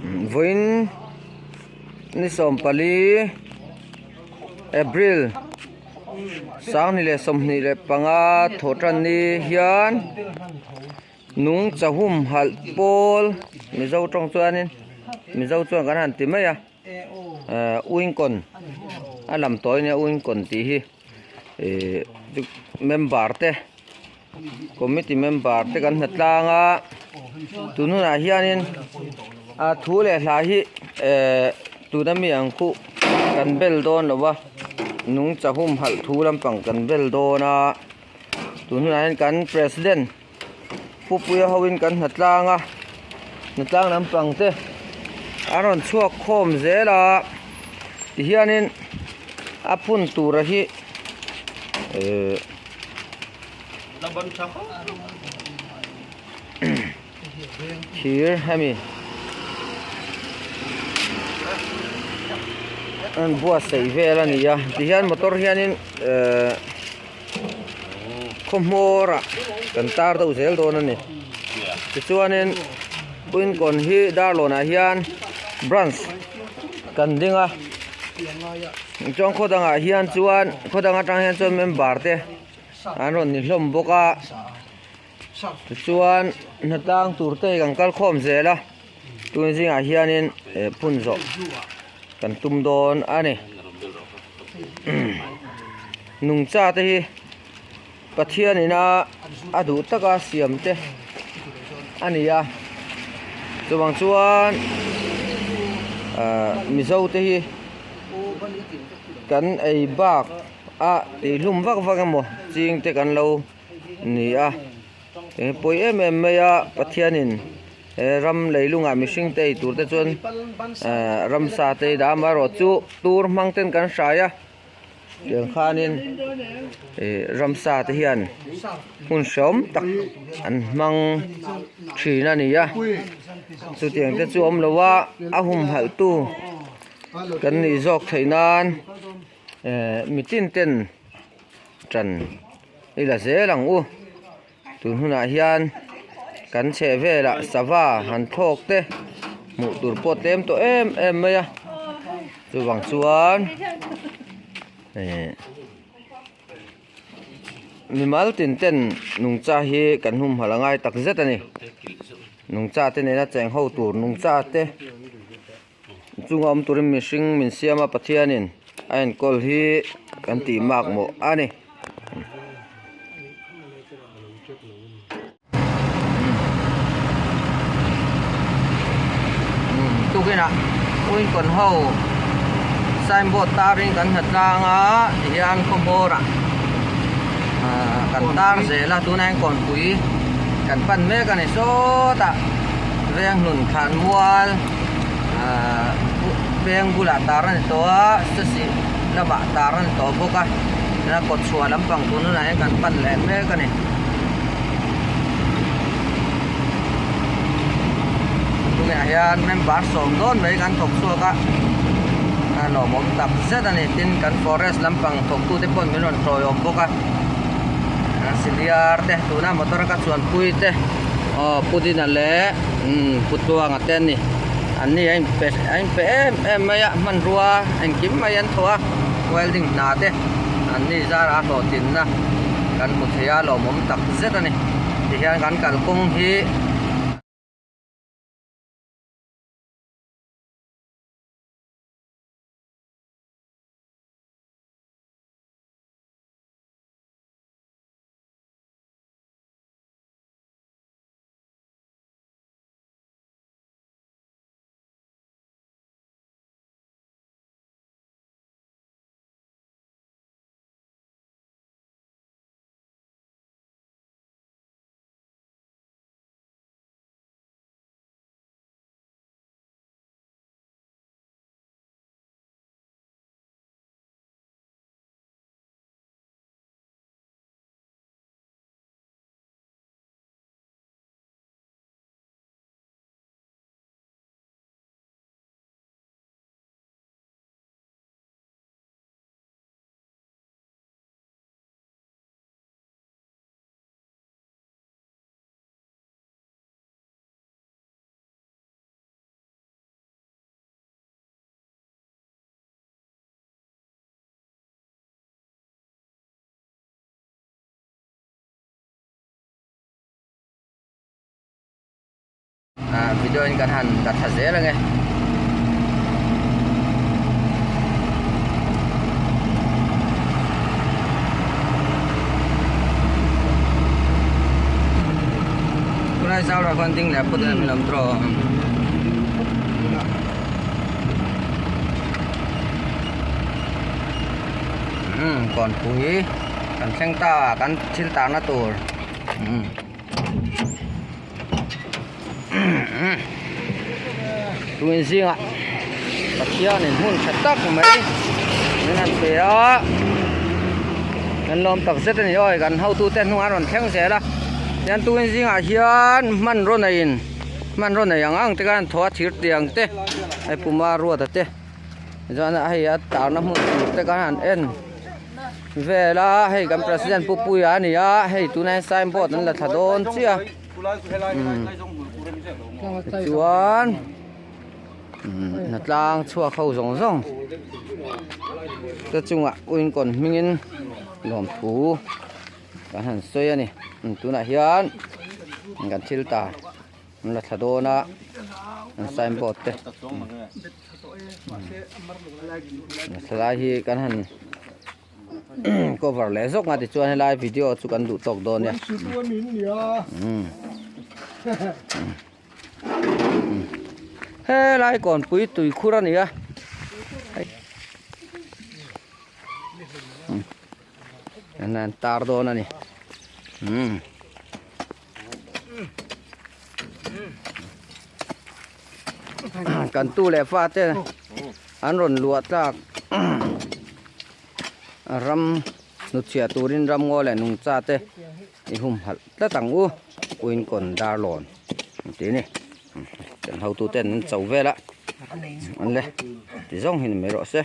Vawiin ni 14 April 2025 thawhtan ni hian nung chahum halh pawl Mizo tawng chuanin Mizo chuan kan han ti mai a ehh uinkawn a lam tawi nia uinkawn tih hi ehh member te. Committee member te kan hna tlang a tun hunah hianin a thu leh hla hi ehh tuna mi ang khuh kan bel dawn lo va nungcha humhalh thu lampang kan bel dawn a tun hunah hian kan president pupuia hoin kan hna tlang a hna tlang lampang te an rawn chhuak khawm zel a tihianin a phun tura hi ehh. Thir hemi an buatsaih vel a ni a tihian motor hianin ehh khaw hmawr ah kan tar deuh zel dawn a ni tichuanin puinkawn hi darlawn ah hian branch kan ding a chuan khaw dangah hian chuan khaw dang atang hian chuan member te an rawn ni hlawm bawk a tichuan hnatlang tur te hi kan kal khawm zel a tun zingah hianin eh phun zawh kan tum dawn a ni nungcha te hi Pathian ina a duh taka siam te a ni a chuvang chuan ahh mizo te hi kan ei bak a tih hlum vak vak emaw ching te kan lo ni a eng pawi em em mai a Pathianin he ram leilungah mihring te ei tur te chuan ahh ramsa te hi dah amaherawhchu tur hmang ten kan hrai a. Tiang khanin ih ramsa te hian hmun hreawm tak an hmang thin a ni a chutiang te chu awm lo a a humhalh tu kan nih zawk theih nan eh mitin ten tan i la zel ang u tun hunah hian kan chheh velah sava han thlawk te hmuh tur pawh tlem tawh em em mai a chuvang chuan eh mimal tin ten nungcha hi kan humhalh a ngai tak zet a ni nungcha te nena cheng ho tur nungcha te chunga awm turin mihring min siam a Pathianin a enkawl hi kan tih mak mawh a ni. Tukinah uinkawn ho signboard tarin kan hna tlang a tihian khaw hmawrah ahh kan tar zel a tunah hian kawnpui kan pan mek a ni sawtah venghlun thlan mual ahh veng bulah tar a ni tawh a sasih lamah tar a ni tawh bawk a tuna kawtchhuah lampang tun hunah hian kan pan leh mek a ni. Tunah hian member sawm dawn mai kan thawk chhuak a a lawmawm tak zet a ni tin kan forest lampang thawktute pawh min rawn tawiawm bawk a siliar te tuna motor a ka chuanpui te aw pudina leh umm putluanga te an ni an ni a inpe a inpe em em mai a hmanrua engkim mai an thawh a welding hna te an ni zarah a hlawhtlinna kan hmu thei a lawmawm tak zet a ni tihian kan kalkawng hi. Video in kan han la tha zel ange. Tunai zau lah khuan ding leh phawt ila min awm tawh ang. Umm kawnpui kan thleng ta kan thil tarna tur. Tun zingah Pathianin hmun tha tak mai min han pe a kan lawm tak zet a ni awi kan hotute hnungah an rawn thleng zel a tian tun zingah hian hmanraw neiin hmanraw nei ang ang te khan an thaw a thir tiang te hei puma ruata te chuan hei a tarna hmun tur te khan an en vel a hei kan president pu puia a ni a hei tunah hian sign board an la thla dawn chiah a. Tichuan hnatlang chhuak ho zawng zawng te chungah uinkawn hmingin lawmthu kan han sawi a ni tunah hian kan thil ta an la thla dawn a an sign board te thalai hi kan han. cover leh zawk nga tichuan helai video chu kan duh tawk dawn nia helai kawnpui tui khur a ni a an tar dawn a ni kan tu leh fa te an rawn luah tlak ram hnutchhiah turin ram ngaw leh nungcha te i humhalh tlat ang u uinkawn darlawn an ti a ni kan hotu ten an cho vel a an le ti zawng hi ni mai rawh se.